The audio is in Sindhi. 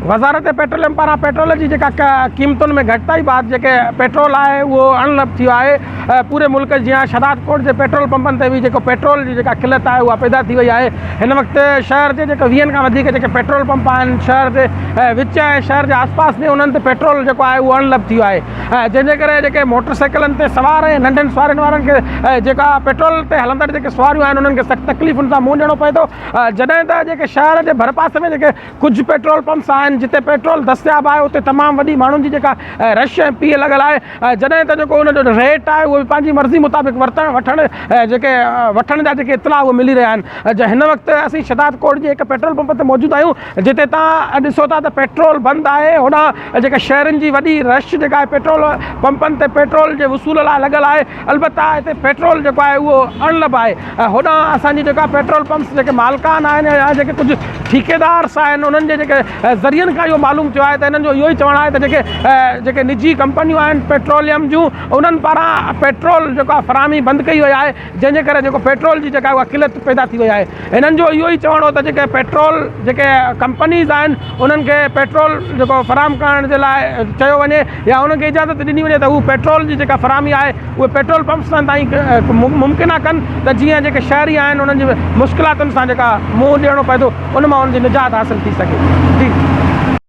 وزارت پيٽروليم پاران پيٽرول جي جيڪا قيمتن ۾ گهٽتائي بعد جيڪي پيٽرول آهي اهو اڻلڀ ٿي ويو آهي پوري ملڪ جيان شھداد ڪوٽ جي پيٽرول پمپن تي به جيڪو پيٽرول جي جيڪا قلت آهي اها پيدا ٿي وئي آهي هن وقت شهر جي جيڪي ويهن کان وڌيڪ جيڪي پيٽرول پمپ آهن شهر جي وچ ۽ شهر جي آس پاس ۾ انهن تي پيٽرول جيڪو آهي اهو اڻلڀ ٿي ويو آهي جنهن جي ڪري جيڪي موٽر سائيڪلن تي سوار ۽ ننڍين سوارين وارن کي جيڪا پيٽرول تي هلندڙ جيڪي سواريون آهن انهن کي سخت تڪليفن سان منهن ڏيڻو پئي ٿو جڏهن ته جيڪي شهر جي ڀرپاسي ۾ جيڪي ڪجهه پيٽرول پمپس آهن جتي پيٽرول دستياب آهي اتي تمام وڏي ماڻهن جي جيڪا رش ۽ پيهه لڳل آهي جڏهن ته جيڪو ان جو ريٽ آهي اهو به پنهنجي مرضي مطابق ورتڻ وٺڻ جيڪي وٺڻ جا جيڪي اطلاع اهي ملي رهيا آهن هن وقت اسين شھداد ڪوٽ جي هڪ پيٽرول پمپ تي موجود آهيون جتي تان ڏسو ٿا ته پيٽرول بند آهي هوڏانهن جيڪا شهرين جي وڏي رش جيڪا آهي پيٽرول پمپن تي پيٽرول جي وصول لاء لڳل آهي البته هتي پيٽرول جيڪو آهي اهو اڻلڀ آهي ۽ هوڏانهن اسان جي جيڪا پيٽرول پمپس جيڪي مالڪان آهن يا جيڪي ڪجهه ٺيڪيدارس آهن انهن جي جيڪي ذريعن کان اهو معلوم ٿيو آهي ته انهن جو اهو ئي چوڻ آهي ته جيڪي جيڪي نجي ڪمپنيون آهن پيٽروليم جون انهن پاران پيٽرول جيڪو آهي فراهمي بند ڪئي وئي آهي جنهن جي ڪري جيڪو پيٽرول جي جيڪا اها قلت پيدا ٿي وئي آهي هنن جو اهو ئي چوڻ هو ته جيڪي پيٽرول جيڪي ڪمپنيز آهن انهن کي پيٽرول جيڪو فراهم ڪرڻ جي لاء چيو وڃي يا انهن کي اجازت ڏني وڃي ته هو پيٽرول جي جيڪا فراهمي آهي اهي پيٽرول پمپس تائين ممڪن ڪن ته جيئن جيڪي شهري آهن انهن جي مشڪلاتن سان جيڪا منهن ڏيڻو پئي ٿو ان مان انهن جي نجات حاصل ٿي سگهي جي.